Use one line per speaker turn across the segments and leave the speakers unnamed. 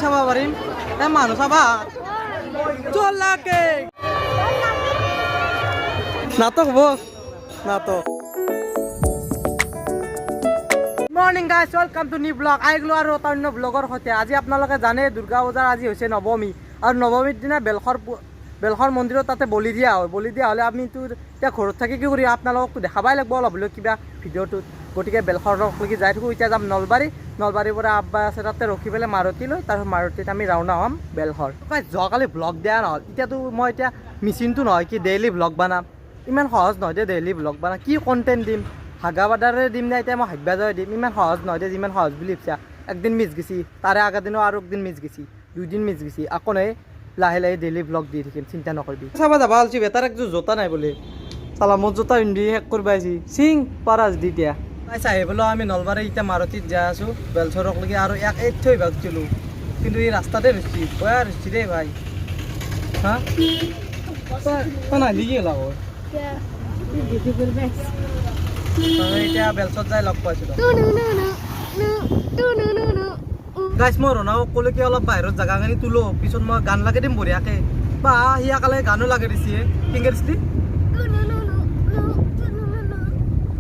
চাব পাৰিম। এ মানুহ চাবা চলাকে নাটক হ'ব নাটক। Morning guys, welcome to new vlog. আহি গ'লো আৰু এটা অন্য ব্লগৰ সৈতে। আজি আপোনালোকে জানে, দুৰ্গা পূজাৰ আজি হৈছে নৱমী আৰু নৱমীৰ দিনা বেলশৰ মন্দিৰত তাতে বলি দিয়া হয়। বলি দিয়া হ'লে আমিতো এতিয়া ঘৰত থাকি কি কৰি আপোনালোককতো দেখাবই লাগিব অলপ হ'লেও কিবা ভিডিঅ'টোত। গতিকে বেলশৰলৈকে যাই থাকোঁ। এতিয়া যাম নলবাৰী। নলবাৰীৰ পৰা আব্বা আছে তাতে ৰখি পেলাই মাৰুতি লৈ, তাৰপিছত মাৰুতিত আমি ৰাওনা হ'ম বেলশৰ। গাইজ, যোৱাকালি ব্লগ দিয়া নহ'ল। এতিয়াতো মই এতিয়া মেচিনটো নহয় কি ডেইলি ব্লগ বনাম। ইমান সহজ নহয় দে ডেইলি ব্লগ বনাম। কি কণ্টেণ্ট দিম? হাগা বাদাৰে দিম নে এতিয়া মই হাগবা যাই দিম? ইমান সহজ নহয় দে, যিমান সহজ বুলি ভাবছা। একদিন মিছ গেছি, তাৰে আগৰ দিনো আৰু একদিন মিছ গেছি, দুইদিন মিছ গেছি। আকৌ নাই, লাহে লাহে ডেইলি ব্লগ দি থাকিম, চিন্তা নকৰিবি। চাবা যাবা অলছি, বেটাৰ একযোৰ জোতা নাই বোলে। চালা মোৰ জোতা পিন্ধি শেষ কৰিব আহিছি চিং পাৰাজ দি। এতিয়া পাইছা আহি পেলাই আমি নলবাৰী এতিয়া মাৰুতিত যাই আছোঁ বেলচৰকলৈকে আৰু ইয়াক এই থৈ ভাগছিলোঁ, কিন্তু এই ৰাস্তাতে ৰচি বয়া ৰচি দেই ভাই। হা, তই নাহিলি কি হ'ল আকৌ? এতিয়া বেলচত যাই লগ পাইছিলোঁ। গাইছ, মই ৰণাওক ক'লে কি অলপ বাহিৰত জেগাখিনি তোলো, পিছত মই গান লগাই দিম বঢ়িয়াকে। বা সি আকালে গানো লগাই দিছে। কেনেকে দিছিলি?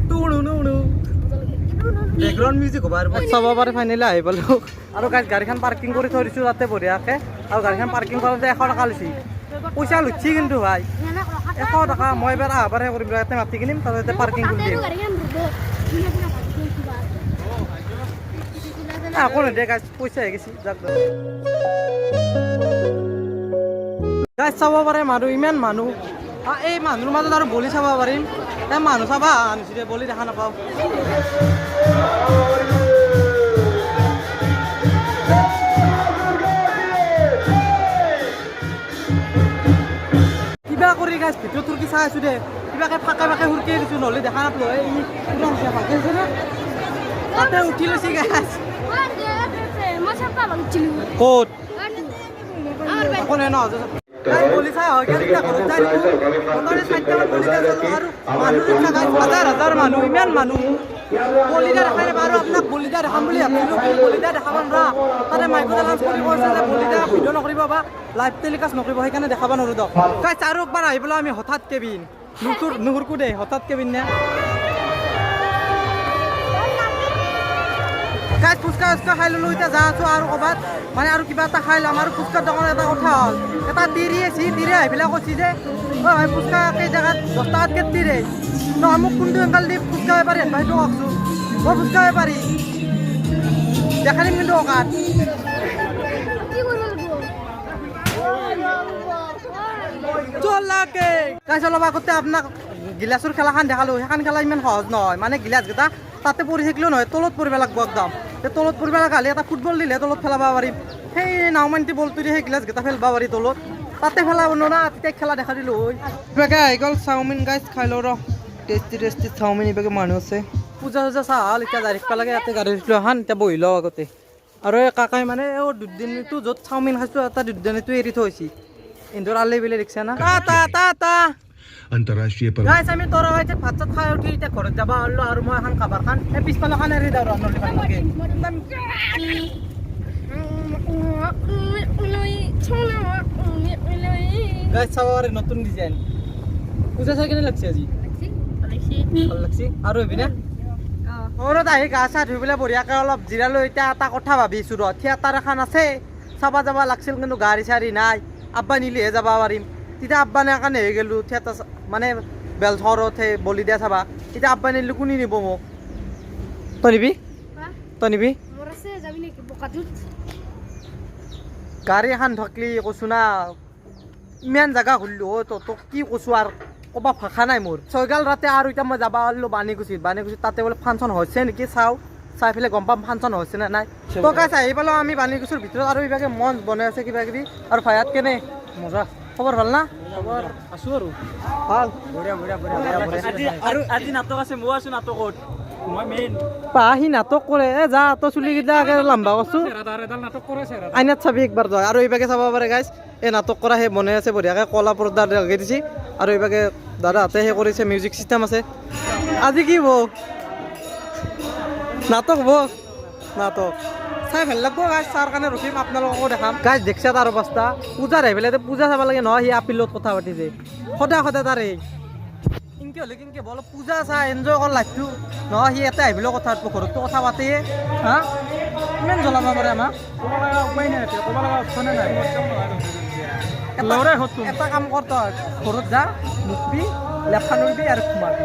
টু বেকগ্ৰাউণ্ড মিউজিক হ'ব আৰু চাব পাৰে। ফাইনেলি আহি পালোঁ আৰু গাইছ, গাড়ীখন পাৰ্কিং কৰি থৈ দিছোঁ তাতে বঢ়িয়াকে। আৰু গাড়ীখন পাৰ্কিং কৰোঁতে 100 টকা লৈছি। পইচা লুটছি কিন্তু ভাই, 100 টকা। মই এবাৰ আহবাৰহে কৰিম, ইয়াতে মাটি কিনিম, তাৰপিছতে পাৰ্কিং কৰি দিম। আকৌ নিদিয়ে গাইছ, পইচা হৈ গৈছে। যাক গাইছ, চাব পাৰে মানুহ, ইমান মানুহ। এই মানুহৰ মাজত আৰু বলি চাব পাৰিম। এই মানুহ চাবা আনিছোঁ দে, বলি দেখা নাপাওঁ। কিবা কৰি গাইছ ভিতৰত সুৰকি চাই আছোঁ দে। কিবাকে ফাঁকে ফাঁকে সুৰকি দিছোঁ, নহ'লে দেখা নাপালোঁ। এই ভালকে হৈছে নে? তাতে উঠি লৈছে গাইছ। ক'ত আকৌ ন বলি চাই হয়। এতিয়া ঘৰত যাই মোটামুটি চাৰিটামান বলি চালো আৰু মানুহ হাজাৰ হাজাৰ মানুহ, ইমান মানুহ, বলি দিয়া দেখাই নাপায়। আৰু আপোনাক বলি দিয়া দেখাম বুলি ভাবিছিলোঁ, কিন্তু বলি দিয়া দেখাব নোৱাৰা। তাতে মাইকত এনাউন্স কৰি কৈছে যে বলি দিয়া ভিডিঅ' নকৰিব বা লাইভ টেলিকাষ্ট নকৰিব, সেইকাৰণে দেখাব নোৱাৰোঁ দক। গাইছ, আৰু একবাৰ আহি পেলাই আমি হঠাৎ কেবিন নুতুৰ নুহুৰকো দে। হঠাৎ কেবিন নে গাইছ? ফুচকা চুচকা খাই ল'লোঁ, এতিয়া যা আছোঁ আৰু ক'ৰবাত মানে আৰু কিবা এটা খাই ল'ম। আৰু ফুচকাৰ দোকানত এটা কথা হ'ল, এটা তিৰি আছে, তিৰি আহি পেলাই কৈছে যে অ' ভাই, ফুচকা কেই জেগাত 10 টকাত কেই নহয়, মোক কোনটো এংকাল দি ফুচকা বেপাৰী আনবা সেইটো কওকচোন। মই ফুচকা বেপাৰী দেখাই দিম কিন্তু অকাত। চলাকে গাইছ, অলপ আগতে আপোনাক গিলাচৰ খেলাখন দেখালোঁ। সেইখন খেলা ইমান সহজ নহয়। মানে গিলাচকেইটা তাতে পৰি থাকিলেও নহয়, তলত পৰিব লাগিব একদম। এই তলত পৰিব লগা হ'লে এটা ফুটবল দিলে তলত পেলাব পাৰিম। সেই নাওমান্তি বলটো দি সেই গিলাচকেইটা ফেলব পাৰি তলত, তাতে পেলাব নোৱাৰা। তেতিয়া খেলা দেখা দিলোঁ হয়। ইভাগে আহি গ'ল চাওমিন। গাইছ, খাই লওঁ ৰ, টেষ্টি টেষ্টি চাওমিন। ইভাগে মানুহ আছে। পূজা চূজা চাহ হ'ল, এতিয়া যাই থাকিব লাগে। ইয়াতে গাড়ী উঠিলোঁ এখন, এতিয়া বহি লওঁ আগতে। আৰু এই কাকাই মানে এই দুদিনীটো য'ত চাওমিন খাইছোঁ, এটা দুদিনীটো এৰি থৈছি। ইন্দোৰ আলি বিলে দেখিছা না? তা তা তা তা।
अंतर्राष्ट्रीय पर
গাইছ, আমি তৰা এতিয়া ভাত চাত খাই উঠি এতিয়া ঘৰত যাব হ'লো। আৰু মই এখন কাবাৰ খান এই পিছফালে খান এৰি দিওঁ নহ'লে ভাল লাগে। গাইছ, চাব পাৰে নতুন ডিজাইন। পূজা চাই কেনে লাগছে আজি? ভাল লাগছে। আৰু আহিবি না? ঘৰত আহি গা চা ধুই পেলাই বঢ়িয়াকৈ অলপ জিৰালো। এতিয়া এটা কথা ভাবিছোঁ ৰ, থিয়েটাৰ এখন আছে, চাবা যাব লাগছিল, কিন্তু গাড়ী চাড়ী নাই। আব্বা নিলেহে যাব পাৰিম। তেতিয়া আব্বা নাই কাৰণে হৈ গ'লো থিয়েটাৰ মানে বেলচৰত সেই বলি দিয়া চাবা। এতিয়া আব্বা নিলে কোনে নিব মোক? তই নিবি? তই নিবি? গাড়ী এখন থাকলি কৈছো না, ইমান জেগা ঘূৰিলো হয়। তোক কি কৈছো আৰু ক'বা ভাষা নাই মোৰ। ছয়গাল ৰাতি আৰু এতিয়া মই যাব পাৰিলোঁ বাণীকুছিত। বাণীকুছিত তাতে বোলে ফাংচন হৈছে নেকি চাওঁ, চাই পেলাই গম পাম ফাংচন হৈছে নে নাই। তো গাইছ, আহি পালোঁ আমি বাণীকুছিৰ ভিতৰত আৰু ইভাগে মঞ্চ বনাই আছে কিবা কিবি। আৰু ভায়াত কেনে?
মজা।
খবৰ ভাল না?
খবৰ আছো আৰু।
ভাল।
বঢ়িয়া বঢ়িয়া বঢ়িয়া। আৰু আজি নাটক আছে, ময়ো আছো নাটকত, মই মেইন।
পা সি নাটক কৰে। এ যা, তই চুলিকেইটা আগে লম্বা কৰছো।
নাটক কৰে।
আইনাত চাবি একবাৰ তই। আৰু এইভাগে চাব পাৰে গাইছ, এই নাটক কৰা সেই বনাই আছে বঢ়িয়াকৈ, কলা পৰ্দা লগাই দিছে। আৰু এইভাগে দাদাহঁতে সেই কৰিছে, মিউজিক চিষ্টেম আছে। আজি কি হ'ব? নাটক হ'ব নাটক। চাই ভাল লাগব গাইজ, চাৰ কাৰণে ৰখিম, আপোনালোককো দেখাম। গাইজ দেখছা তাৰ অৱস্থা, পূজাৰ আহি পেলাই পূজা চাব লাগে নহয়, সি আপিলত কথা পাতিছে সদায় সদায়। তাৰে ইনকে হ'লে কেনকে অলপ পূজা চাই এনজয় কৰ লাইফটো নহয়, সি ইয়াতে আহি পেলাই কথা পাতিব, ঘৰততো কথা পাতেয়ে। হা, ইমান জ্বলাব পাৰে আমাক।
ক'ব লগা উপায় নাই, ক'ব লগা অপশ্যনে নাই। লৰাই হতো।
এটা কাম কৰ, তই ঘৰত যা, মুখবি লেফা নুৰবি আৰু সোমাবি।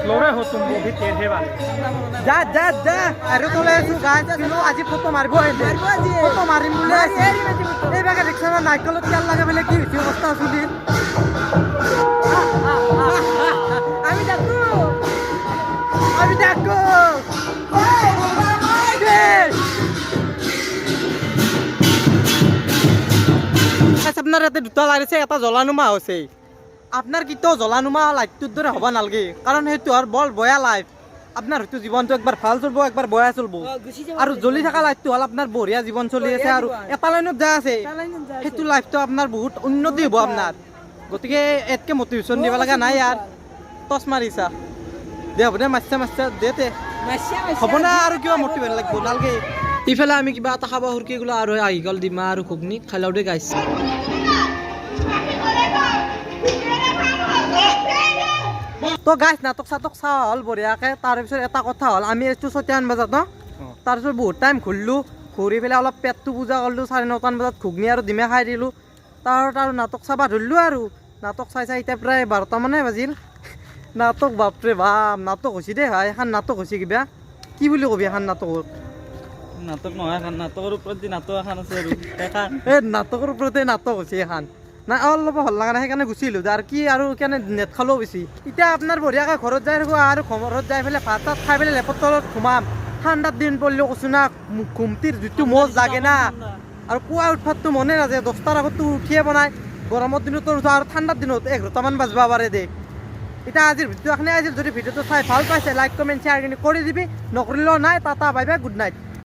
লৰাই হতো বহি তেৰহে বালে।
যা যা যা। আৰু তলে আছো গাইজ, কিন্তু আজি ফটো মাৰিব, ফটো মাৰিম বুলি এইভাগে। দেখছা না নাৰিকলত তেল লাগে পেলাই কি হৈছে অৱস্থা চুলিৰ। আমি থাকো, আমি থাকো। আপোনাৰ ইয়াতে দুটা লাইট আছে, এটা জ্বলানুমা হৈছে। আপোনাৰ কেতিয়াও জ্বলানুমা লাইটটোৰ দৰে হ'ব নালাগে, কাৰণ সেইটো আৰু বৰ বেয়া লাইফ। আপোনাৰ হয়তো জীৱনটো একবাৰ ভাল চলিব, একবাৰ বেয়া চলিব। আৰু জ্বলি থকা লাইফটো হ'ল আপোনাৰ বঢ়িয়া জীৱন চলি আছে আৰু এটা লাইনত যাই আছে, সেইটো লাইফটো আপোনাৰ বহুত উন্নতি হ'ব আপোনাৰ। গতিকে ইয়াতকৈ মটিভেশ্যন দিব লগা নাই। ইয়াৰ টচ মাৰিছা দে, হ'ব দে, মাৰছা মাৰছা দে তে হ'ব না, আৰু কিবা মটিভেট লাগিব নালগে। ইফালে আমি কিবা এটা খাব সুৰকি গ'লো আৰু আহি গ'ল ডিমা আৰু ঘুগনি খাই লওঁ দে গাইছ। তো গাইছ নাটক চাটক চোৱা হ'ল বঢ়িয়াকৈ। তাৰপিছত এটা কথা হ'ল, আমি এইটো 6টামান বজাত ন, তাৰপিছত বহুত টাইম ঘূৰিলোঁ, ঘূৰি পেলাই অলপ পেটটো পূজা কৰিলোঁ। 9:30মান বজাত ঘুগনি আৰু ডিমে খাই দিলোঁ। তাৰপিছত আৰু নাটক চাব ধৰিলোঁ, আৰু নাটক চাই চাই এতিয়া প্ৰায় 12টামানে বাজিল। নাটক বাপৰে বাপ, নাটক হৈছে দেই ভাই, এখন নাটক হৈছে কিবা, কি বুলি কবি এখন নাটকত?
নাটক নহয় এখন, নাটকৰ ওপৰত যি নাটক এখন আছে আৰু এখন।
এই নাটকৰ ওপৰতে নাটক হৈছে এখন। নাই অলপো ভাল লগা নাই, সেইকাৰণে গুচি আহিলোঁ আৰু কি আৰু কেনে নেট খালেও বেছি। এতিয়া আপোনাৰ বঢ়িয়াকৈ ঘৰত যাই থাকোঁ আৰু ঘৰত যাই পেলাই ভাত চাত খাই পেলাই লেপৰ তলত সোমাম। ঠাণ্ডাৰ দিন পৰিলেও কৈছোঁ না, ঘুমটিৰ যিটো মজ লাগে না, আৰু পুৱা উঠবাৰতো মনে নাযায়, 10টাৰ আগততো উঠিয়ে বনায়। গৰমৰ দিনতো নুঠো, আৰু ঠাণ্ডাৰ দিনত 11টামান বাজবা পাৰে দে। এতিয়া আজিৰ ভিডিঅ' এখনে আছিল। যদি ভিডিঅ'টো চাই ভাল পাইছে, লাইক কমেণ্ট শ্বেয়াৰ কৰি দিবি, নকৰিলেও নাই। Tata, bye bye, good night.